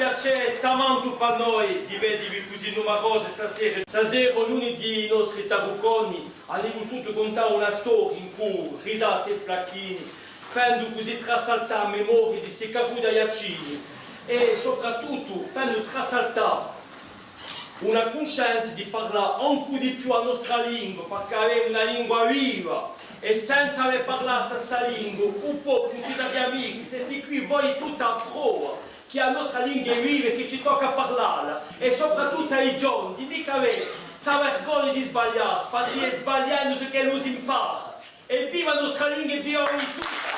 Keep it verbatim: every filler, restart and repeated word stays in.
Ci hè tamantu pà noi di vedivi cusì numarosi stasera. Stasera ognunu di i nostri tarrucconi hà vulsutu cuntà una storia incù risati è flacchini, fendu cusì trasaltà a memoria di sti carusi aiaccini è, soprattuttu, fendu trasaltà una cuscenza di parlà ancu di più a nostra lingua, parchì avemu una lingua viva, è senza avè parlatu sta lingua, u populu ùn ci saria micca. Seti quì voi tutti à prova chì a nostra lingua hè viva è chì ci tocca à parlalla, è soprattuttu à i ghjovani, micca avè sta vergogna di sbagliassi, parchì hè sbagliendu ch'ellu s'impara. È viva a nostra lingua è viva voi tutti!